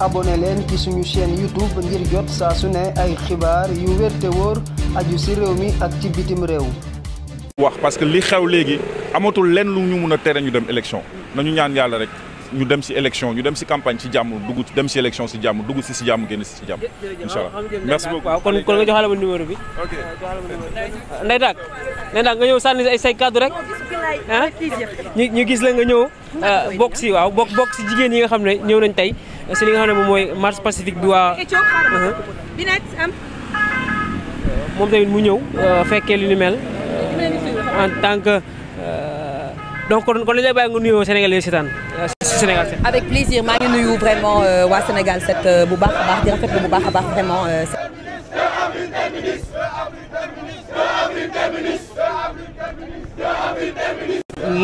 abonné leen ci suñu chaîne YouTube ngir jot saa su ne ay xibaar yu wér te wóor aju ci réew mi ak ci bitim réew. wax parce que li xew léegi amatul lenn lu ñu mun a tere ñu dem élection nañu ñaan yàlla rek ñu dem ci élection ñu dem ci campagne ci jàmm dugg dem ci élection ci jàmm dugg ci jàmm génn ci jàmm. incha allah merci beaucoup. waaw kon nga joxale ma numéro bi. ok Ndeye Dack nga ñëw sànni say kàddu rek ah ñu gis la nga ñëw bokk ci waaw bokk ci jigéen yi nga xam ne ñëw nañ tey ci li nga xam ne moom mooy marche pacifique bi waa. moom tamit mu ñëw fekkee lu ni mel en tant que donc kon dañu lay bàyyi nga nuyoo Sénégalais seetaan ci Sénégal 7. avec plaisir maa ngi nuyu vraiment waa Sénégal 7 bu baax a baax di rafetlu bu baax a baax vraiment.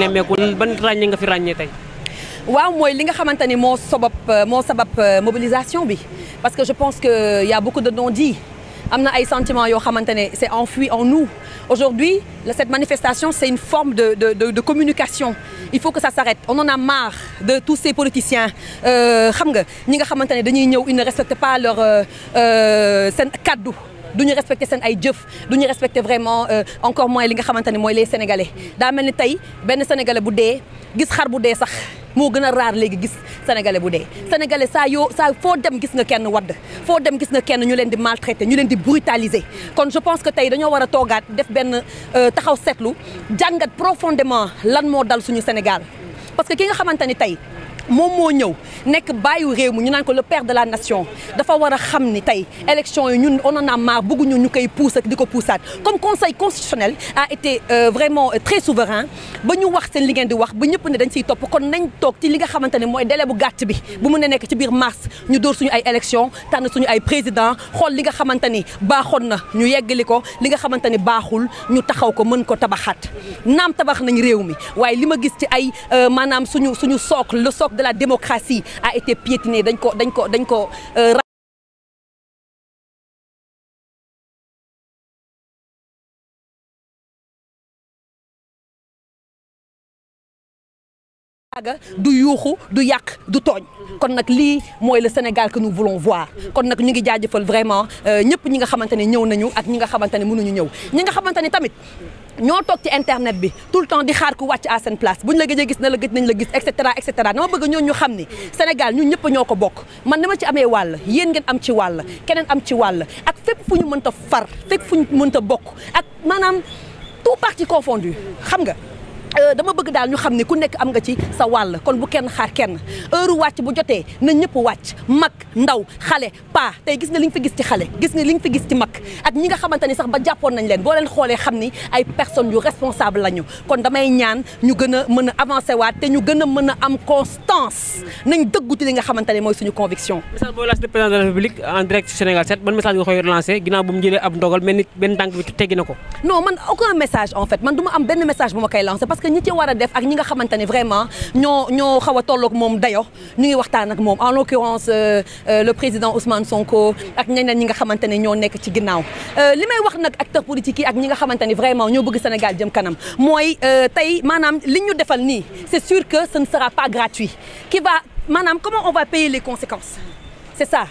nemmeeku ban ràññee nga fi ràññee tey. waaw mooy li nga xamante ni moo sabab mobilisation bi parce que je pense que y a beaucoup de non-dits am na ay sentiments yoo xamante ne c'est enfoui en nous aujourd'hui cette manifestation c'est une forme de communication il faut que ça s'arrête on en a marre de tous ces politiciens xam nga ñi nga xamante ne dañuy ñëw ils ne respectent pas leur seen kaddu du ñu respecter seen ay jëf du ñu respecter vraiment encore moins li nga xamante ne mooy les sénégalais daa mel ni tey benn sénégalais bu dee gis xar bu dee sax moo gën a raar léegi gis sénégalais bu dee sénégalais saa foo dem gis nga kenn wadd foo dem gis nga kenn ñu leen di maltraiter ñu leen di brutaliser kon je pense que tey dañoo war a toogaat def benn taxaw seetlu jàngat profondément lan moo dal suñu Sénégal parce que ki nga xamante ni tey moom moo ñëw nekk bàyyu réew mi ñu naan ko le père de la nation dafa war a xam ni tey élection yi ñun on en a marre bëgguñu ñu koy pousse ak di ko poussaat comme conseil constitutionnel a été vraiment très souverain ba ñu wax seen li ngeen di wax ba ñëpp ne dañ ciy topp kon nañ toog ci li nga xamante ne mooy délai bu gàtt bi bu mun a nekk ci biir mars ñu dóor suñu ay élection tànn suñu ay président xool li nga xamante ni baaxoon na ñu yeggali ko li nga xamante ni baaxul ñu taxaw ko mën ko tabaxaat naam tabax nañ réew mi waaye li ma gis ci ay maanaam suñu socle le socle de la démocratie a été piétiné dañ ko du yuuxu du yàq du tooñ kon nag lii mooy le Sénégal que nous voulons voir kon nag ñu ngi jaajëfal vraiment ñëpp ñi nga xamante ne ñëw nañu ak ñi nga xamante ne mënuñu ñëw ñi nga xamante ne tamit ñoo toog ci internet bi tout le temps di xaar ku wàcc à seen place buñ la gëjee gis na la gëj nañ la gis et cetera dama bëgg ñooñu ñu xam ni Sénégal ñun ñëpp ñoo ko bokk man dama ci amee wàll yéen ngeen am ci wàll keneen am ci wàll ak fépp fu ñu mënta far fépp fu ñu mënta bokk ak maanaam tout parti confondu xam nga dama bëgg daal ñu xam ne ku nekk am nga ci sa wàll kon bu kenn xaar kenn heure wàcc bu jotee na ñëpp wàcc mag ndaw xale paa tey gis nga li nga fi gis ci xale gis nga li nga fi gis ci mag ak ñi nga xamante ni sax ba jàppoon nañ leen boo leen xoolee xam ni ay personnes yu responsable lañu kon damay ñaan ñu gën a mën a avancer waat te ñu gën a mën a am constance nañ dëgguti li nga xamante ne mooy suñu conviction. message booy lancé le président de la République en direct ci Sénégal 7 ban message nga koy lancé ginnaaw bu mu jëlee ab ndogal mel ni benn tànk bi teggi na ko. non man aucun message en fait man du ma am benn message bu ma koy lancé parce que ñi ci war a def ak ñi nga xamante ne vraiment ñoo xaw a tolloog moom dayo ñu ngi waxtaan ak moom en l'occurrence le président Ousmane Sonko ak ñeneen ñi nga xamante ne ñoo nekk ci ginnaaw li may wax nag acteurs politiques yi ak ñi nga xamante ne vraiment ñoo bëgg Sénégal jëm kanam mooy tey maanaam li ñu defal nii c'est sûr que ce ne sera pas gratuit maanaam comment on va payer les conséquences c'est ça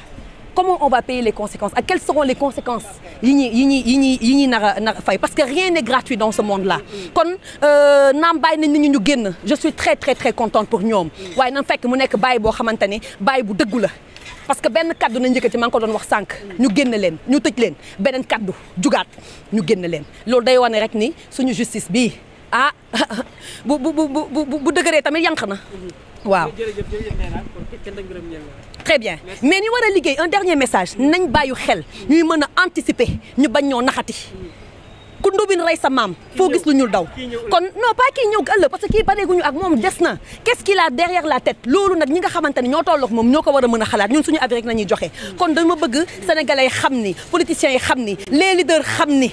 comment on va payer les conséquences et quelles seront les conséquences yi ñuy nar a fay parce que rien n'est gratuit dans ce monde là kon naam bàyyi nañ nit ñi ñu génn je suis très très très contente pour ñoom waaye na fekk mu nekk bàyyi boo xamante ne bàyyi bu dëggu la parce que benn kaddu na njëkkati maa ngi ko doon wax sànq ñu génn leen ñu tëj leen beneen kaddu jugaat ñu génn leen loolu day wane rek ni suñu justice bii bu dëgëree tamit yànq na waaw très bien mais ñu war a liggéey un dernier message nañ bàyyi xel ñuy mën a anticiper ñu bañ ñoo naxati ku ndóbin rey sa maam foo gis lu ñuul daw kon non pas kii ñëw ëllëg parce que kii bareeguñu ak moom des na qu'est-ce qu'il a derrière la tête loolu nag ñi nga xamante ne ñoo tolloog moom ñoo ko war a mën a xalaat ñun suñu avis rek nañuy joxe kon dama bëgg sénégalais yi xam ni politiciens yi xam ni les leaders xam ni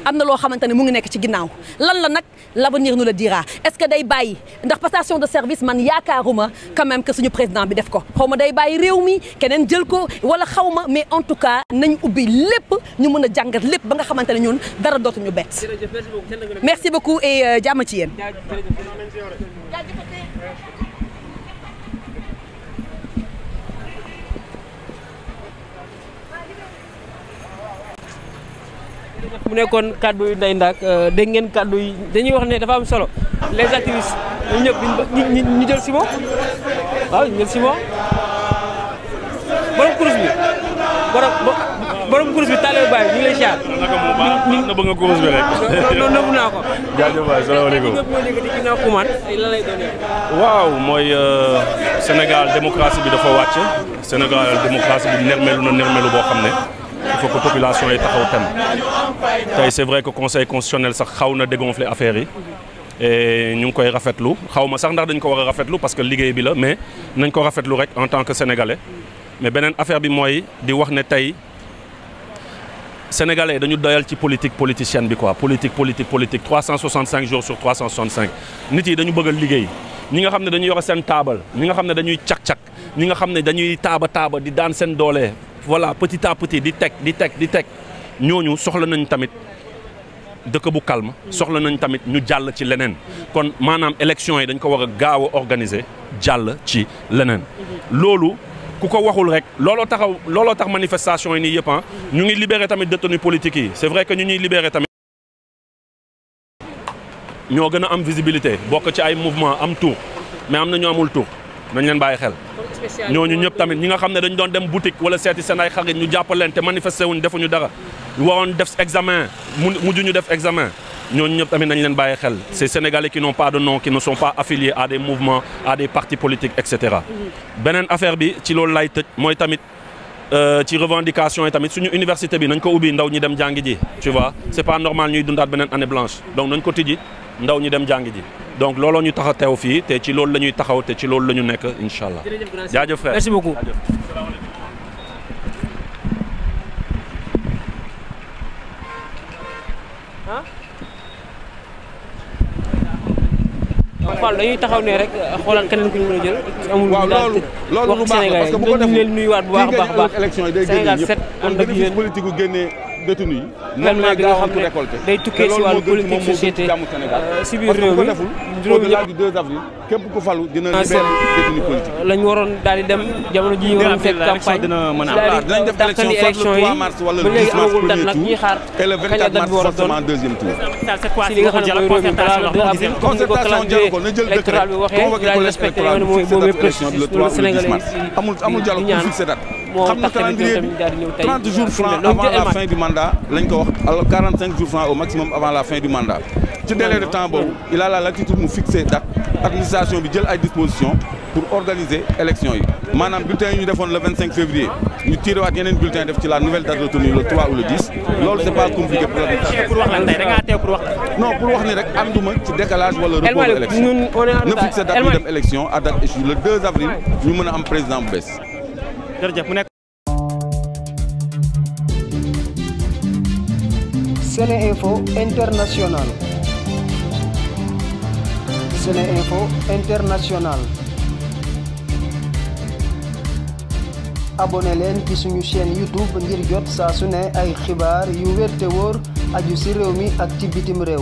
am na loo xamante ne mu ngi nekk ci ginnaaw lan la nag l'avenir nous le dira est-ce que day bàyyi ndax passation de service man yaakaaruma quand même que suñu président bi def ko xaw ma day bàyyi réew mi keneen jël ko wala xaw ma mais en tout cas nañ ubbi lépp ñu mën a jàngat lépp ba nga xamante ne ñun dara dootuñu bett. merci beaucoup et jàmm ci yéen. mu nekkoon kaddu yu Ndeye Ndack dégg ngeen kaddu yi dañuy wax ne dafa am solo les activistes ñu ñëpp ñu jël Simon waaw ñu jël Simon borom kurus bi borom kurus bi Taliou Baye ñu ngi lay ziar. na bëgg nga kurus bi rek. non nëbb naa ko. jaajëf waay salaamaaleykum. waaw mooy Sénégal démocratie bi dafa wàcc Sénégal démocratie bi nermelu boo xam ne il faut que population yi taxaw tem tey c'est vrai que conseil constitutionnel sax xaw na dégonfler affaire yi et ñu ngi koy rafetlu xaw ma sax ndax dañ ko war a rafetlu parce que liggéey bi la mais nañ ko rafetlu rek en tant que sénégalais mais beneen affaire bi mooy di wax ne tey sénégalais dañu doyal ci politicienne bi quoi politique 365 jours sur 365 nit yi dañu bëgg a liggéey ñi nga xam ne dañuy yore seen taabal ñi nga xam ne dañuy cak-cak ñi nga xam ne dañuy taaba di daan seen doole voilà petit à petit di teg ñooñu soxla nañ tamit dëkk bu calme soxla nañ tamit ñu jàll ci leneen kon maanaam élection yi dañ ko war a gaaw a organiser jàll ci leneen loolu ku ko waxul rek looloo tax manifestation yi nii yëpp ñu ngi libéré tamit détenus politiques yi c'est vrai que ñu ñuy libéré tamit ñoo gën a am visibilité bokk ci ay mouvement am tour mais am na ñu amul tour nañ leen bàyyi xel ñooñu ñëpp tamit ñi nga xam ne dañu doon dem boutique wala seeti seen ay xarit ñu jàppal leen te manifesté wuñ defuñu dara waroon def examen mujj ñu def examen ñooñu ñëpp tamit nañ leen bàyyi xel ces Sénégalais qui n'ont pas de nom qui ne sont pas affiliés à des mouvements à des partis politiques et cetera beneen affaire bi ci loolu lay tëj mooy tamit ci revendication yi tamit suñu université bi nañ ko ubbi ndaw ñi dem jàngi ji tu vois c'est pas normal ñuy dundaat beneen année blanche donc nañ ko tijji ndaw ñi dem jàngi ji donc looloo ñu tax a teew fii te ci loolu la ñuy taxaw te ci loolu la ñu nekk incha allah. jaajëf frère merci beaucoup. Fall dañuy taxaw ne rek xoolal keneen ku ñu mën a jël. amul waaw loolu lu baax la parce que bu ko defee leen nuyuwaat bu baax a baax élection yi day génne ñëpp kon bénéfice politique gu génnee détenu yi moom lay gaawantu récolté day tukkee si wàllu politique société si biir réew mi au-delà du 2 avril képp ku falu dina libéré détenu politique lañ waroon daal di dem jamono ji ñu waroon fekk campagne dinañ def élection soit le 3 mars wala le 10 mars premier tour et le 24 mars forcément deuxième tour si li nga xam ne mooy réew mi balaa le 2 avril comme ni ko calendrier électoral bi waxee daal respecté li nga xam ne mooy boobu processus loolu Sénégalais yi amul dialogue pour fixer date xam na calendrier bi 30 jours francs avant la fin du mandat lañ ko wax alors 45 jours francs au maximum avant la fin du mandat ci délai de temps boobu il a la latitude mu fixer date administration bi jël ay dispositions pour organiser élection yi maanaam bulletin yi ñu defoon le 25 février ñu tiré waat yeneen bulletin def ci la nouvelle date de tenue le 3 ou le 10 loolu c'est pas compliqué pour l'administration. pour wax lan tey da ngaa teew pour wax. non pour wax ni rek ànduma ci décalage wala report de élection na fixer date ñu dem élection à date échue le 2 avril ñu mën a am président bu bees. jërëjëf mu nekk. SeneInfo International. SeneInfo International. abonné leen ci suñu chaîne YouTube ngir jot saa su ne ay xibaar yu wér te wóor aju ci réew mi ak ci bitim réew.